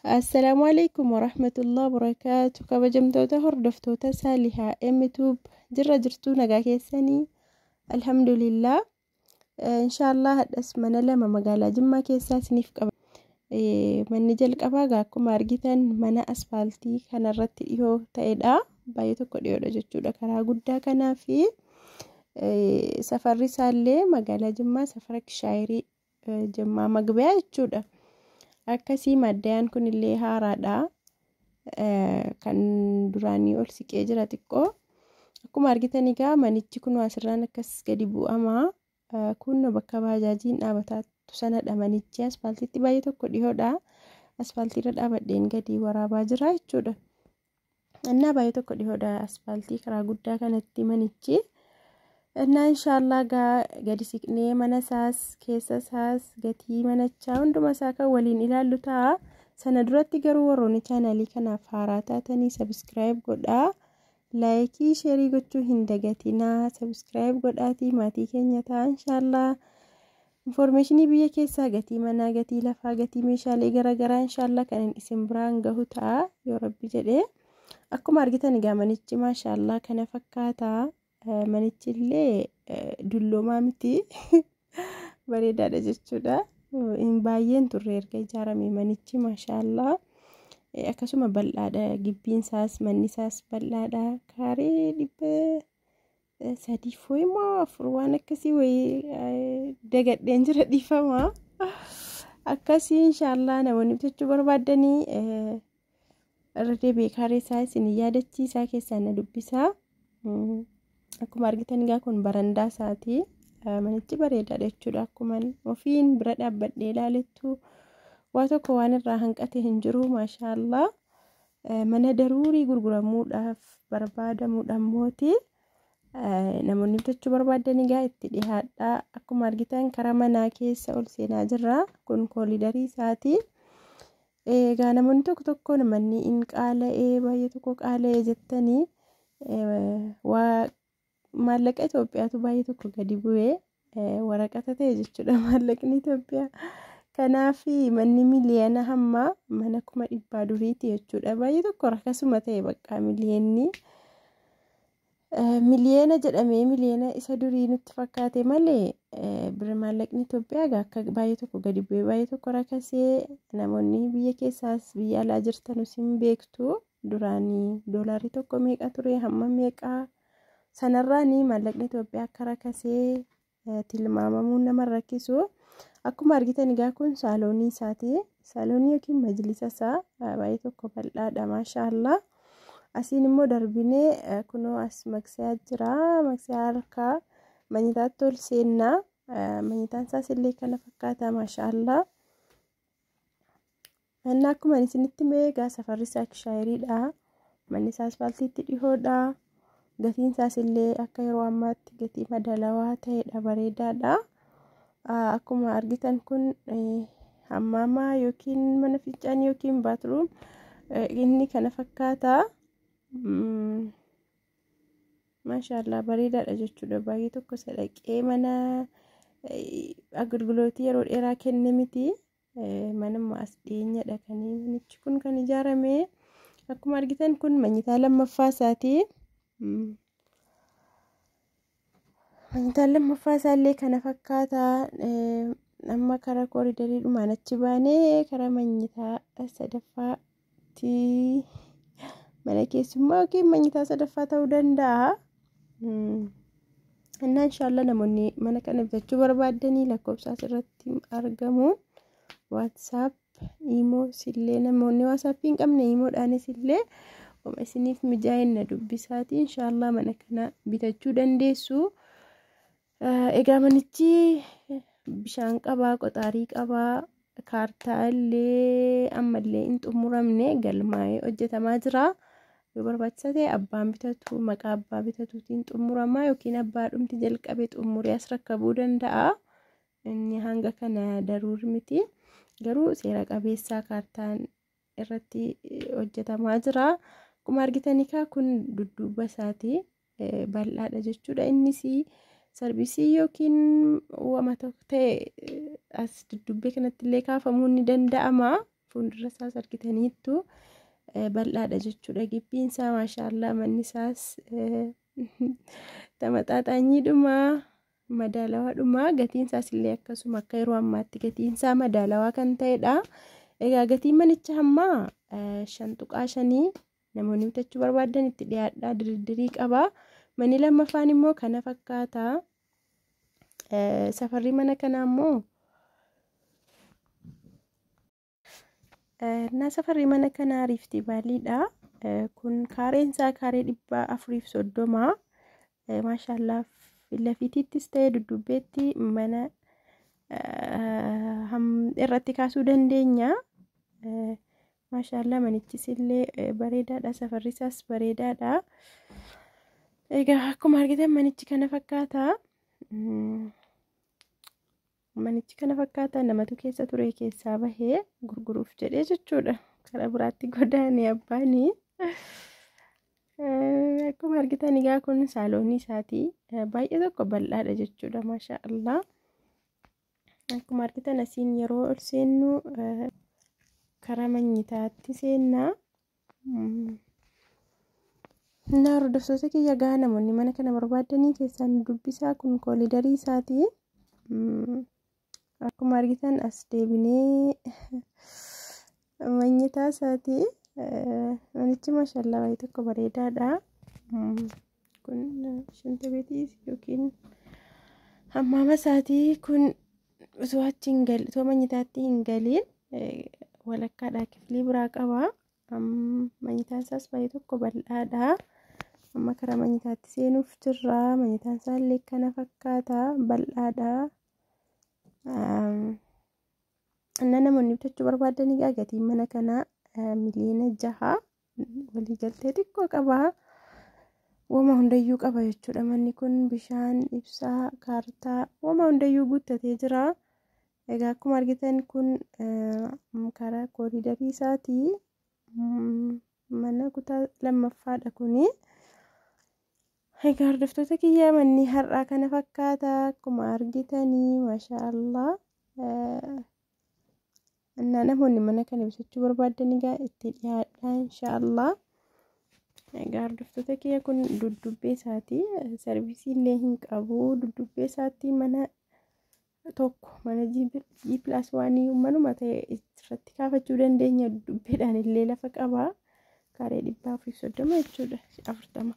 Assalaamu alaikum warahmatullahi wabarakaatu. Kabajamtoota hordoftoota Saalihaa M-Tube jirra jirtuu nagaa keessanii? Alhamdulillah. Inshaallah hadhas mana lama magaalaa Jimmaa keessaa isiniif qaba. Manni jalqabaa egaa akkuma argitan mana asfaaltii kanarratti dhiyoo ta'edha. Baay'ee tokko dhiyoodha jechuudha karaa guddaa kanaa fi safarri isaallee magaalaa Jimmaa safara Kishaayirii Jimmaa Magbiyaa jechuudha. Akkasii maddayaan kunillee haaraadha. Kan duraanii ol siqee jira xiqqoo. Akkuma argitan egaa manichi kun asirraan akkas gadi bu'ama. Kun bakka baajaajiin dhaabataatu sanadha manichi asfaaltiitti baay'ee tokko dhiyoodha. Asfaaltiirra dhaabadheen gadi waraabaa jira jechuudha. Innaa baay'ee tokko dhiyoodha asfaaltii karaa guddaa kanatti manichi. Innaa inshaallah gadi siqnee mana isaas keessa isaas gatii manachaa hunduma isaa kan waliin ilaallu ta'a. Sana duratti garuu warroonni chaanalii kanaaf haaraa taatanii sabiskiraayib godhaa. Laayikii sheerii gochuu hin dagatinaa. Sabiskiraayib godhaatii maatii keenya ta'a inshaallah. Infoormeeshinii biyya keessaa gatii manaa, gatii lafaa, gatii meeshaalee garaagaraa inshaallah kan isin biraan gahu ta'a yoo rabbi jedhee. Akkuma argitan egaa manichi maashaallah kana fakkaata. Manichi illee dulloomaa miti. Bareedaadha jechuudha. Baay'een turre erga ijaarame manichi maashaallah. Akkasuma bal'aadha. Gibbiin isaas manni isaas bal'aadha. Kaaree 300 immoo 4 waan akkasii wayii dagadheen jira dhiifama. Akkasii inshaallah namoonni bitachuu barbaaddanii irra deebi'ee kaaree isaa isin yaadachiisaa keessaa na dubbisaa. Akkuma argitan egaa kun barandaa isaati. Manichi bareedaadha jechuudha. Akkuma ofiin bira dhaabbadhee ilaalettu waa tokko waan irraa hanqate hin jiru maashaallah. Mana daruurii gurguramuudhaaf barbaadamuudha mooti. Namoonni bitachuu barbaadan egaa itti dhiyaadha. Akkuma argitan karaa manaa keessa ol seenaa jirra. Kun koolidarii isaati. Egaa namoonni tokko tokko manni in qaala'ee baay'ee tokko qaala'ee jettanii waa maallaqa Itoophiyaatu baay'ee tokko gadi bu'ee waraqata ta'e jechuudha maallaqni Itoophiyaa. Kanaaf manni miliyoona hamma mana 100,000 duriiti jechuudha. Baay'ee tokko akkasuma ta'e bakka miliyoonni. Miliyoona jedhamee miliyoona isa durii nutti fakkaate malee bira maallaqni Itoophiyaa egaa akka baay'ee tokko gadi bu'ee baay'ee tokko rakasee namoonni biyya keessaas biyya alaa jirtanus hin beektu. Duraanii doolaarri tokko meeqa ture hamma meeqa sanarraanii maallaqni Itoophiyaa akka rakasee tilmaamamuun nama rakkisu. Akkuma argitan egaa kun saaloonii isaati. Saaloonii yookiin majlisa isaa baay'ee tokko bal'aadha maashaallah. Asiin immoo darbinee kunoo as maksiyaa jira. Maksiyaa harkaa manyitaatti ol seennaa. Manyitaan isaas illee kana fakkaata maashaallah. Innaa akkuma isinitti hime egaa safarri isaa kishaayiriidha. Manni isaa asfaaltiitti dhihoodha. Gatiin isaas illee akka yeroo ammaatti gatii madaalawaa ta'edha bareedaadha. Akkuma argitan kun hammaama yookiin mana fincaanii yookiin baatruum inni kana fakkaata. Maashaallah bareedaadha jechuudha. Baay'ee tokko sadaqee mana agilgilootii yeroo dheeraa kenne miti. Manuma as dhiyeenyadha kan manichi kun kan ijaarame. Akkuma argitan kun manyitaa lammaffaa isaati. Manyitaan lammaffaa isaallee kana fakkaata. Amma karaa kooridarii dhumaan achi baanee karaa manyitaa sadaffaatti mana keessummaa yookiin manyitaa sadaffaa ta'uu danda'a. Innaa inshaallah namoonni mana kana bitachuu barbaaddanii lakkoofsa asirratti argamuun WhatsApp, Imo illee namoonni WhatsApp hin qabne Imoodhaanis illee oma isiniif mijaa'in na dubbisaati inshaallah mana kana bitachuu dandeessu. Egaa manichi bishaan qabaa, qoxaarii qabaa, kaartaa illee ammallee hin xumuramne galmaa'ee hojjetamaa jira. Yoo barbaachisaa ta'e abbaan bitatu maqaa abbaa bitatuutiin xumuramaa yookiin abbaa dhumti jalqabe xumuree as rakkabuu danda'a. Inni hanga kana daruur miti. Garuu seera qabeessaa kaartaan irratti hojjetamaa jira. Akkuma argitan egaa kun dudduuba isaati. Bal'aadha jechuudha. Innis sarvisii yookiin wama tokko ta'e as duddubbee kanatti illee kaafamuun ni danda'ama. Fuuldura isaas argitaniittu bal'aadha jechuudha. Gibbiin isaa maashaallah, manni isaas tamaxaaxaanyiidhuma, madaalawaadhuma. Gatiin isaas illee akkasuma akka yeroo ammaatti gatiin isaa madaalawaa kan ta'edha. Egaa gatiin manicha hammaa 5.5, namoonni bitachuu barbaadan itti dhiyaadhaa, dirdirii qaba. Manni lammaffaan immoo kana fakkaata. Safarri mana kanaa immoo na safarri mana kanaa Riifti Baaliidha. Kun kaareen isaa kaaree 430. Maashaallah, lafiitittis ta'e dudduubbeetti mana irratti kaasuu dandeenya. Maashaallah, manichis illee bareedaadha. Safarri isaas bareedaadha. Egaa akkuma argitan manichi kana fakkaata. Manichi kana fakkaata, namatu keessa ture, keessaa bahee gurguruuf jedhee jechuudha. Karaa biraatti godaane abbaanii. Akkuma argitan egaa kun saaloonii isaati. Baay'ee tokko bal'aadha jechuudha. Maasha Allah. Akkuma argitan asiin yeroo ol seennu karaa manyitaatti seennaa. Na hordoftoota kiyya, gaa namoonni mana kana barbaadanii keessaan dubbisaa. Kun koolidarii isaati. Akkuma argitan as deebinee manyitaa isaati. Manichi maashallaa baay'ee tokko bareedaadha. Kun shinta beetii yookiin hammaama isaati. Kun osoo achi hin galin, osoo manyitaatti hin galiin walakkaadha, kiflii biraa qaba. Manyitaan isaas baay'ee tokko bal'aadha. Amma karaa manyitaatti seenuuf jirra. Manyitaan isaa illee kana fakkaata, bal'aadha. Inna namoonni bitachuu barbaadan egaa gatiin mana kanaa miliyoona 6, waliigaltee xiqqoo qaba. Wama hundayyuu qaba jechuudha. Manni kun bishaan, ibsaa, kaartaa, wama hundayyuu guuttatee jira. Egaa akkuma argitan kun karaa kooriidarii isaati. Mana kutaa lammaffaadha kuni. Egaa hordoftoota kiyya, manni har'aa kana fakkaata akkuma argitanii, maasha Allah. Innaa namoonni mana kana bitachuu barbaadan egaa itti dhiyaadhaa insha Allah. Egaa hordoftoota kiyya, kun duddubbee isaati. Sarvisii illee hin qabu. Duddubbee isaatti mana tokko, mana G+1 manuma ta'e irratti kaafachuu dandeenya. Dudubbeedhaan illee lafa qaba. Kaaree 430 jechuudha. 40.